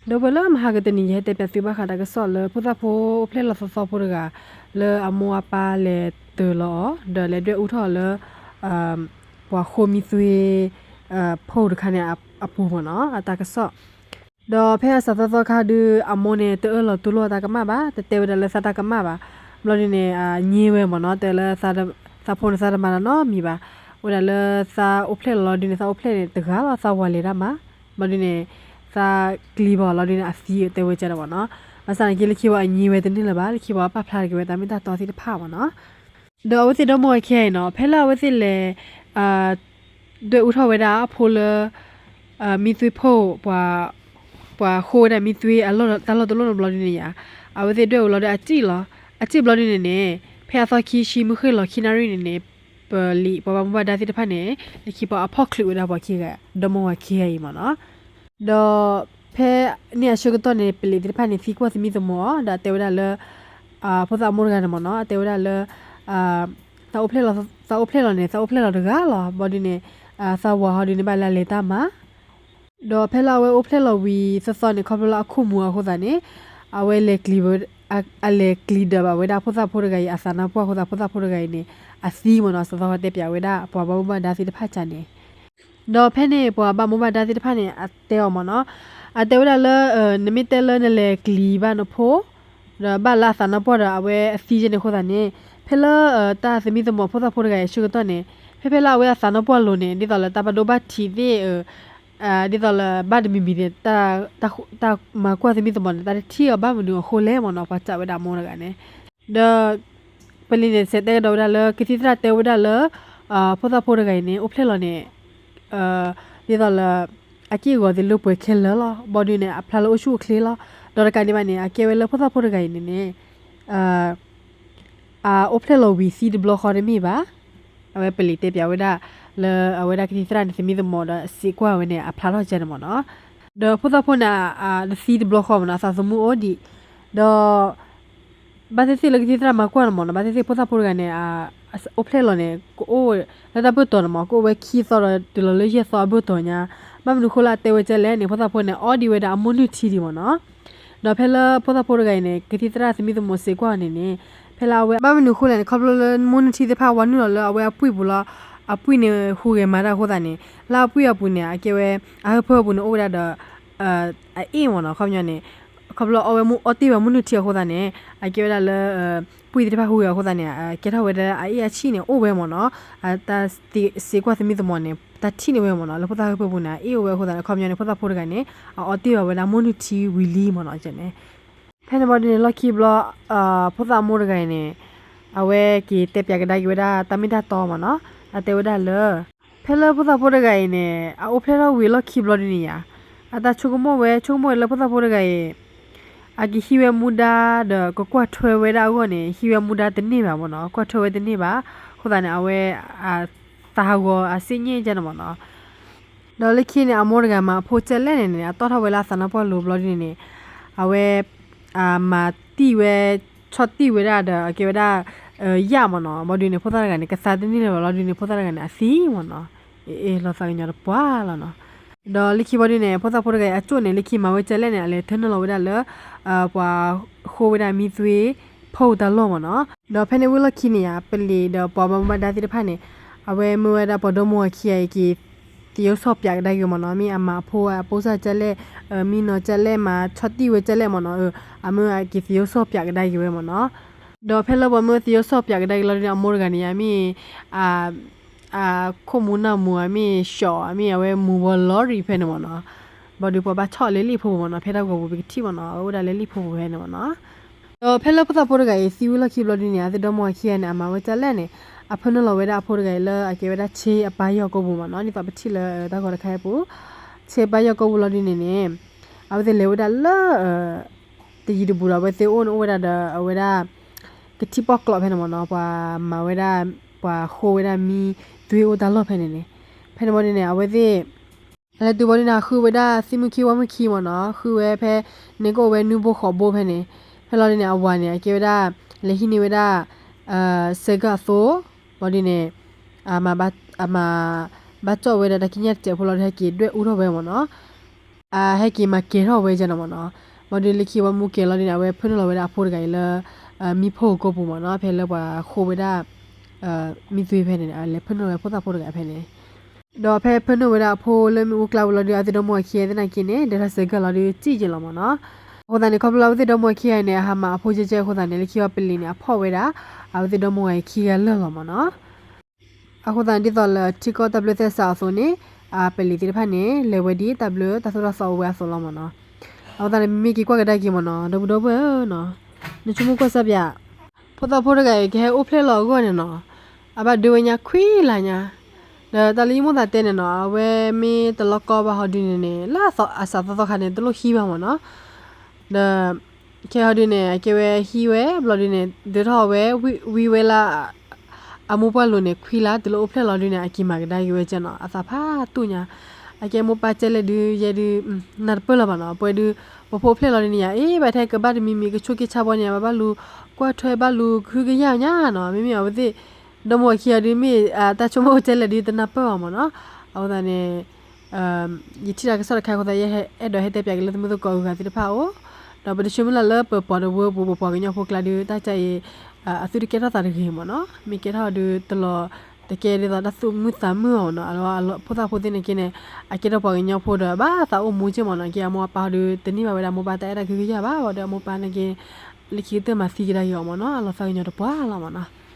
ဒီပုၢ်ဝဲၢ်လၢမဟါကတနံၤ ယဟဲတဲပၠးသုဘၣ်ဃးတၢ်ကစီၣ်လၢဖိသၣ်ဖိအိၣ်ဖျဲၣ်လီၤသီသီဖိတဂၤ လၢအမိၢ်အပၢ်လဲၤတ့ၢ်လီၤအီၤ ဒီးလဲၤဒွဲၣ်အူထီၣ်အီၤလၢ ပှၤဃိမံသွ့ ဖီၣ်တခါန့ၣ်အပူၤမ့ၢ်နီၤ အတၢ်ကစီၣ်. ဒီးဖဲအစးသီသီခါဒုး အမိၢ်န့ၣ် တအၢၣ်လီၤတူၢ်လိာ်အတၢ်ကမၣ်ဘၣ်, တတဲဝဲဒၣ်လၢသးတၢ်ကမၣ်ဘၣ်. ဘျီဒုန့ၣ် အညဲဝဲမ့ၢ်နီၤ တဲလၢ သးဖိန့ၣ်သးတမၤတၢ်နီတမံၤဘၣ်. အိၣ်ဝဲဒၣ်လၢသးအိၣ်ဖျဲၣ်လီၤလီၤဒုန့ၣ် သးအိၣ်ဖျဲၣ်န့ၣ်တဂၤလီၤ သးဝၤလဲၤတၢ်မၤ. ဘျီဒုန့ၣ် သးကျံၤဘၣ်လီၤဒုန့ၣ် အသံတဲဝဲကဲဒီးမ့ၢ်နီၤ. ဘၣ်ဆၣ်န့ၣ်က့လၢခံဘၣ်အညဲဝဲတန့ၢ်လၢၤဘၣ် လၢခံဘၣ်ပာ်ဖျါတက့ၤဝဲတၢ်မ့ၢ်တၢ်တီသ့ၣ်တဖၣ်မ့ၢ်နီၤ. ဒီးအဝဲသ့ၣ်ဒီမါဝၤခံဂၤအံၤနီၤ ဖဲလၢအဝဲသ့ၣ်လဲၤ ဒွဲၣ်အူထီၣ်ဝဲဒၣ်အဖိလၢ မံသွ့ဖီၣ် ပှၤဃိဝဲဒၣ်မံသွ့အလီၢ်တၢ်လီၢ်တလီၢ်န့ၣ်ဘျီဒုန့ၣ်ယါ အဝဲသ့ၣ်ဒွဲၣ်အူလီၤဒီးအစံၣ်လီၤ. အစံၣ်ဘျီဒုန့ၣ်န့ၣ် ဖဲအသီခံဆံမုၢ်ဃ့ၢ်လီၤခံနၣ်ရံၣ်န့ၣ်န့ၣ် ပလံၤပှၤဘၣ်မူဘၣ်ဒါသ့ၣ်တဖၣ်န့ၣ် လၢခံပှၤအဖီၣ်ချုးဝဲဒၣ်ပှၤခံဂၤ ဒီမါဝၤခံဂၤအံၤမ့ၢ်နီၤ. ဒီးဖဲန့ၣ်အဆၢကတီၢ်န့ၣ် ပလံၤသ့ၣ်တဖၣ်န့ၣ် သံကွၢ်သမံသမိးအီၤ ဒီးတဲဝဲဒၣ်လၢ ဖိသၣ်အမိၢ်တဂၤန့ၣ်မ့ၢ်နီၤ တဲဝဲဒၣ်လၢ သးအိၣ်ဖျဲၣ်လီၤန့ၣ် သးအိၣ်ဖျဲၣ်လီၤတဂၤလီၤ. ဘျီဒုန့ၣ် သးဝၤဟီဒုန့ၣ်ဘၣ်လၢအလဲၤတၢ်မၤ ဒီးဖဲလၢအဝဲအိၣ်ဖျဲၣ်လီၤဝံၤသီသီန့ၣ် ခီဖျိလၢအခိၣ်မူအဃိသတးန့ၣ် အဝဲလဲၤကျံၤ အလဲၤကျံၤဒၢးဘၣ်ဝဲဒၣ်ဖိသၣ်ဖိတဂၤအံၤအသးနါပှၢ်အဃိသတး ဖိသၣ်ဖိတဂၤအံၤန့ၣ် အသံမ့ၢ်နီၤ စးသီဃီတဲပၠးဝဲဒၣ်ပှၤဘၣ်မူဘၣ်ဒါသ့ၣ်တဖၣ်ကန့ၣ် ဒီးဖဲန့ၣ်ပှၤဘၣ်မူဘၣ်ဒါသ့ၣ်တဖၣ်န့ၣ် အတဲအီၤမ့ၢ်နီၤ အတဲဝဲဒၣ်လၢ နမ့ၢ်တဲလၢနလဲၤကျံၤဘၣ်နဖိ ဒီးဘၣ်လၢအသးနါပှၢ်ဒီးအဝဲအသံကဲန့ၣ်အဃိသတးန့ၣ် ဖဲလၢ တၢ်သမံသမိးဖိသၣ်ဖိတဂၤအံၤအဆၢကတီၢ်န့ၣ် ဖဲဖဲလၢအဝဲအသးနါပှၢ်အလိၤန့ၣ် ဒ်သိးလၢတၢ်ဘၣ်ဒိဘၣ်ထံးသ့ၣ် ဒ်သိးလၢဘၣ်တမံၤမံၤန့ၣ် တၢ်မၤကွၢ်သမံသမိးန့ၣ် တၢ်တထံၣ်အီၤဘၣ်မနုၤအဃိလဲၣ်မ့ၢ်နီၤ ပှၤစံးဝဲဒၣ်အမိၢ်တဂၤန့ၣ် ဒီး ပလံၤန့ၣ်စံးတဲကဒီးဝဲဒၣ်လၢ ကသံၣ်သရၣ်တဲဝဲဒၣ်လၢ ဖိသၣ်ဖိတဂၤအံၤန့ၣ် အိၣ်ဖျဲၣ်လီၤန့ၣ် ဒ်သိးလၢ အက့ၢ်အဂီၤသ့ၣ်လိာ်ပှဲၤခဲလၢာ်လီၤ. ဘျီဒုန့ၣ် အဖျါလၢအိၣ်ဆူၣ်အိၣ်ချ့လီၤ. ဒီးတကးဒံးဘၣ်န့ၣ် အကဲဝဲလၢဖိသၣ်ဖိတဂၤအံၤန့ၣ်န့ၣ် အအိၣ်ဖျဲၣ်လီၤဝံၤသံတဘျီဃီတမ့ၢ်ဘၣ်. အဝဲပလံၤတဲပၠးဝဲဒၣ် လၢအဝဲဒၣ်ကသံၣ်သရၣ်န့ၣ် သမံသမိးဒီးစံးကွၢ်ဝဲန့ၣ် အဖျါထီၣ်ကဲန့ၣ်မ့ၢ်နီၤ. ဒီးဖိသၣ်ဖိန့ၣ် တသံတဘျီဃီမ့ၢ်နီၤ အသးသမူအိၣ်ဒံး ဒီး ဘၣ်သ့ၣ်သ့ၣ်လၢကသံၣ်သရၣ်မၤကွၢ်န့ၣ်မ့ၢ်နီၤ ဘၣ်သ့ၣ်သ့ၣ်ဖိသၣ်ဖိတဂၤန့ၣ် အိၣ်ဖျဲၣ်လီၤန့ၣ် ကအိၣ်လၢတၢ်ဘၢၣ်တီၤန့ၣ်မ့ၢ် ကအိၣ်ဝဲခံသီဒီးတုၤလီၤလၢယဲၢ်သီအဘၢၣ်တီၤညါ. ဘၣ်မနုၤဃိလၢအတဲဝဲကဲလဲၣ်န့ၣ် ဖိသၣ်ဖိန့ၣ် အီဒံးဝဲဒၣ်အမိၢ်နုၢ်ထံဒံးမ့ၢ်နီၤ. ဒီးဖဲလၢဖိသၣ်ဖိတဂၤအံၤန့ၣ် ကသံၣ်သရၣ်သမံသမိးစံးကွၢ်အီၤန့ၣ်န့ၣ် ဖဲလၢအဝဲ ဘၣ်မနုၤဃိလဲၣ်န့ၣ် ခီဖျိလၢမိၢ်နုၢ်ထံသ့ၣ်တဖၣ်ဝဲနုာ်လီၤလၢအဝဲအပှံၢ်ပူၤလီၤ. အပှံၢ်န့ၣ်ဟူးဂဲၤမၤတၢ်အဃိသတးန့ၣ် လၢအပှံၢ်အပူၤန့ၣ် အကဲဝဲ အဟၢဖၢအပူၤန့ၣ် အိၣ်ဝဲဒၣ်ဒီး အအ့ၣ်မ့ၢ်နီၤ ခီပညီန့ၣ် ခီဖျိလၢအီဝဲမူအီတ့ၢ်ဝဲမိၢ်နုၢ်ထံအဃိသတးန့ၣ် အကဲဝဲဒၣ်လၢ ပှံၢ်သ့ၣ်တဖၣ်ဟူးဂဲၤအဃိသတးန့ၣ် ကဲထီၣ်ဝဲဒၣ်အအ့ၣ်အဆံၣ်န့ၣ် အိၣ်ဝဲမ့ၢ်နီၤ. တၢ်စံးကွၢ်သမံသမိးန့ၣ် တၢ်ထံၣ်န့ၢ်ဝဲမ့ၢ်နီၤ လၢဖိသၣ်ဟၢဖၢပူၤန့ၣ် အအ့ၣ်အိၣ်ဝဲအဃိသတးန့ၣ် ခီပညီန့ၣ် ဖိသၣ်ဖိတဂၤန့ၣ် အအီတ့ၢ်ဘၣ်ဝဲဒၣ်မိၢ်နုၢ်ထံဝံၤလံမ့ၢ်နီၤန့ၣ် ဖဲန့ၣ်ဘျီဒုန့ၣ် လီၢ်ခံဘျီ ဖိသၣ်အမိၢ်တဂၤအံၤန့ၣ် အဝဲက့ၤတဲပၠးကဒါက့ၤဝဲဒၣ်တၢ်မ့ၢ်တၢ်တီမ့ၢ်နီၤ. အတဲဝဲဒၣ်လၢ ဖဲလၢဖိသၣ်ဖိတဂၤအံၤန့ၣ် အအိၣ်ဖျဲၣ်ထီၣ်ဝံၤလီၢ်ခံဘျီဒုန့ၣ်ယါ အတၢ်ဆိကမိၣ်ဝဲ ဆိကမိၣ်ဝဲလၢဖိသၣ်ဖိတဂၤအံၤ အကဟံးဝဲမူဒါ ဒီးကကွၢ်ထွဲဝဲဒၣ်အဂီၢ်န့ၣ် ဟံးဝဲမူဒါတန့ၢ်ဘၣ်မ့ၢ်နီၤ ကွၢ်ထွဲဝဲတန့ၢ်ဘၣ်. အဃိသတးန့ၣ် အဝဲ သးဟးဂီၤအစ့ၣ်န့ၣ်ကဲန့ၣ်မ့ၢ်နီၤ. ဒီးလၢခံန့ၣ် အမိၢ်တဂၤမၤအဖိကဲလဲၣ်န့ၣ်န့ၣ် အတီၣ်ထီၣ်ဝဲလၢအသးနါပှၢ်လိၤဘျီဒုန့ၣ်န့ၣ် အဝဲ မၤတံၢ်ဝဲ ဆီၣ်တံၢ်ဝဲဒၣ်ဒီး အကဲဝဲဒၣ် ယၣ်မ့ၢ်နီၤ. ဘျီဒုန့ၣ် ဖိသၣ်တဂၤန့ၣ် ကသါတန့ၢ်လၢၤဘၣ်လီၤဒုန့ၣ် ဖိသၣ်တဂၤန့ၣ် အသံမ့ၢ်နီၤ. အ့ၣ် လီၤသးကညီၤတပှၢ်လီၤနီၤ. ဒီးလၢခံဘျီဒုန့ၣ် ဖိသၣ်ဖိတဂၤအံၤအကၠိၣ်န့ၣ် လၢခံမၤဝဲကဲလဲၣ်န့ၣ် အလဲၤထၢနုာ်လီၤဝဲဒၣ်လၢ ပှၤဃိဝဲဒၣ်မံသွ့ ဖီၣ်တၢ်လီၢ်မ့ၢ်နီၤ. ဒီးဖဲန့ၣ်ဝံၤလီၢ်ခံန့ၣ်ယါ ပလံၤဒီးပှၤဘၣ်မူဘၣ်ဒါသ့ၣ်တဖၣ်န့ၣ် အဝဲမၢဝဲဒၣ်ပှၤဒီမါဝၤခံဂၤအံၤက့ၤ သယိၣ်ဆီၣ်ပၠးကဒါက့ၤမ့ၢ်နီၤ. မ့ၢ်အမၤအဖိအပိစၢ်ကဲလဲၣ် မံနီၤကဲလဲၣ် မၤဆီၣ်တံၢ်ဝဲကဲလဲၣ်မ့ၢ်နီၤ. အမၢအက့ၤသယိၣ်ဆီၣ်ပၠးကဒါက့ၤဝဲမ့ၢ်နီၤ. ဒီးဖဲလၢပှၤမၢသယိၣ်ဆီၣ်ပၠးကဒါက့ၤလီၤဒုန့ၣ် အမိၢ်တဂၤန့ၣ်ယါမ့ၢ် အခိၣ်မူနၢ်မူ အမ့ၢ် ရှော့ အမ့ၢ်အဝဲမူဝဲလီၤရံၤဖဲန့ၣ်မ့ၢ်နီၤ. ဘျီဒုပှၤဘၣ်ဆီၣ်လၢလံာ်ဖိပူၤမ့ၢ်နီၤ. ဖဲတၢ်ဂီၤပူၤပကထံၣ်မ့ၢ်နီၤ အဝဲအိၣ်ဒၣ်လၢလံာ်ဖိပူၤဖဲန့ၣ်မ့ၢ်နီၤ. ဒီးဖဲလၢဖိသၣ်ဖိတဂၤအံၤသံဝံၤလီၢ်ခံဘျီဒုန့ၣ် အသ့ၣ်ဒီမါဝၤခံဂၤန့ၣ် အမၤဝဲကဲလဲၣ်န့ၣ် အဖၢနုာ်လီၤဝဲဒၣ်အဖိတဂၤအံၤလၢအကဲဝဲဒၣ်ဆ့အပၢ်ယီၢ်ကိာ်ပူၤမ့ၢ်နီၤ. ဒ်သိးပထံၣ်လၢတၢ်ဂီၤတခါအံၤပူၤ ဆ့အပၢ်ယီၢ်ကိာ်ပူၤလီၤဒုန့ၣ်န့ၣ် အဝဲသ့ၣ်လဲၤဝဲဒၣ်လၢ တယံၤတဘူးဒီး အဝဲသ့ၣ်အိၣ်န့ၣ်အိၣ်ဝဲဒၣ်ဒီး အဝဲဒၣ် ကထံၣ်ပီၣ်ကျိးဖဲန့ၣ်မ့ၢ်နီၤ. ပှၤမၤဝဲဒၣ် ပှၤဃိဝဲဒၣ်မံသွ့အိၣ်တၢ်လီၢ်ဖဲန့ၣ်န့ၣ်. ဖဲန့ၣ်ဘျီဒုန့ၣ် အဝဲသ့ၣ် လဲၤတုၤဘျီဒုန့ၣ် ဃုဝဲဒၣ်သံမုၢ်ခံဝၣ်မုၢ်ခံမ့ၢ်နီၤ. ဃုဝဲဖဲန့ၣ်ကအိၣ်ဝဲနွံဘိဃိးဘိဖဲန့ၣ်. ဖဲလီၤဒုန့ၣ် အဝၤန့ၣ် အကဲဝဲဒၣ် လဲၤဟံးန့ၢ်ဝဲဒၣ် စဲးကၢ်အသိ ဘျီဒုန့ၣ် အမၤ ဘၣ်ကၠီၣ်ဝဲဒၣ်တၢ်ကံးညာ်တစဲးဖိလီၤဒု ဟဲက့ၤဒွဲၣ်အူထီၣ်ဝဲမ့ၢ်နီၤ. အဟဲက့ၤမၤကဲၤထီၣ်ဝဲကဲနီၤမ့ၢ်နီၤ. ဘျီဒုးလၢခံဝဲမူကဲၤလီၤဒုးန့ၣ် အဝဲဖၢနုာ်လီၤဝဲဒၣ်အဖိတဂၤအံၤလၢ မံဖိကိာ်ပူၤမ့ၢ်နီၤ, ဖဲလၢပှၤဃိဝဲဒၣ် မံသွံဖဲန့ၣ် လဲၤဖၢနုာ်လီၤဝဲဖိသၣ်ဖိတဂၤဖဲန့ၣ် ဒီးဖဲဖၢနုာ်ဝဲဒၣ်အဖိလၢမ့ၣ်အူကျါဝံၤလီၤဒုး အဝဲသ့ၣ်ဒီမါဝၤခံဂၤသနာ်က့န့ၣ် ဒဲးထီၣ်စဲးကၢလီၤဒုး စံၣ်က့ၤလီၤမ့ၢ်နီၤ. အဃိသတးန့ၣ် ခီဖျိလၢအဝဲသ့ၣ်ဒီမါဝၤခံဂၤအံၤန့ၣ် အဟးမၤအဖိကဲကဲအဃိသတးန့ၣ် လၢခံဝဲပလံၤန့ၣ် အဖီၣ်ဝဲဒၣ် အဝဲသ့ၣ်ဒီမါဝၤခံဂၤလၢာ်လီၤမ့ၢ်နီၤ. အဃိသတးန့ၣ် ဒ်သိးလၢထံကီၢ်တၢ်ဘျၢသဲစးအသိးန့ၣ် အပလံၤသ့ၣ်တဖၣ်န့ၣ် လဲၤဝဲဒ်တၢ်ဘျၢတၢ်သိၣ်တၢ်သီအိၣ်ဝဲအသိးလီၤမ့ၢ်နီၤ. အဃိသတးန့ၣ် မ့ၢ်က့ၤကွၢ်ကဒါက့ၤမ့ၢ်နီၤ ဒီပုၢ်ဒီဝဲၢ်ဧၢနီၤ, နဆိကမိၣ်ကွၢ်စၢ်ပၠး ဖိသၣ်ဖိတဂၤအံၤ ကဟဲအိၣ်ဖျဲၣ်လီၤအဂီၢ်န့ၣ်နီၤ, အဘၣ်ဒၢဝဲညါခွံလါညါ, ဒီးတၢ်လၢယမိၢ်သးတဲန့ၣ်နီၤ အဝဲမ့ၢ်တလီၢ်ကီဘၣ်ဟီဒုးန့ၣ်န့ၣ် လၢအသီအစးသီသီခါန့ၣ် တလိၣ်ဟံးဘၣ်မ့ၢ်နီၤ, ဒီး ခဲဟီဒုးန့ၣ် အကဲဝဲဟံးဝဲ ဘျီဒုးန့ၣ် ဒၢထီၣ်ဝဲ ဝံဝဲလၢ အမိၢ်ပှၢ်လိၤန့ၣ် ခွံလါ တုၤလၢအိၣ်ဖျဲၣ်လီၤဒုးန့ၣ် အက့ၤမၤကဒါက့ၤဝဲကဲနီၤ အသးဖးတူၢ်ညါ, အကဲမိၢ်ပၢ်ကဲလဲၣ်ဒုး ယဲဒုး နၢ်တပၢၢ်လၢၤဘၣ်နီၤ, ပှဲၤဒုး ပဖိအိၣ်ဖျဲၣ်လီၤဒုးန့ၣ်ယၤ အ့ ဘၣ်ထဲကဘၣ်တမံၤမံၤ ကဆိၣ်က့ဆါဘီန့ၣ် ဘၣ်ဘၣ်လူၤ ကွၢ်ထွဲဘၣ်လူၤ ကဟုကယာ်ညါနီၤ, မ့မ့ၢ်အဝဲသ့ၣ် ဒီမါဝၤခံဂၤဒုးမ့ၢ် တၢ်ဆိကမိၣ်ကဲလဲၣ်ဒုး တနၢ်ပၢၢ်ဘၣ်မ့ၢ်နီၤ, အဃိသတးန့ၣ် ယထံၣ်တၢ်ကစီၣ်တခါအဃိသတး ယအဲၣ်ဒိးဟဲတဲပၠးက့ၤလၢသမုၢ်သကိးအဂၤသ့ၣ်တဖၣ်အအိၣ်, ဒီးပတဆိမိၣ်လၢ်လၢပပှၤတဝၢပူၤ ပပှၤကညီဖိကျါဒုး တၢ်ကါအံၤ အသုတကဲထီၣ်သးတဂ့ၤမ့ၢ်နီၤ, မ့ၢ်ကဲထီၣ်ဒုးတလီၤ တကဲဒ်သိးတၢ်သူၣ်မုာ်သးမုာ်အီၤမ့ၢ်နီၤ, အလီၤဖိသၣ်ဖိသ့ၣ်န့ၣ်က့န့ၣ် အကဲထီၣ်ပှၤကညီဖိဒီး ဘၣ်သးအိၣ်မူက့မ့ၢ်နီၤ, ကဲအမိၢ်အပၢ်ဟီဒုး တန့ၢ်ဘၣ်ဝဲဒၣ်မိၢ်ပၢ်တၢ်အဲၣ်တၢ်ကဟုကယာ်ဘၣ်, ဘၣ်ဒီးအမိၢ်ပၢ်န့ၣ်က့ လၢခံကတၢၢ်မၤသံကဒါက့ၤအီၤမ့ၢ်နီၤ, အလီၤသးကညီၤတပှၢ်လီၤမ့ၢ်နီၤ.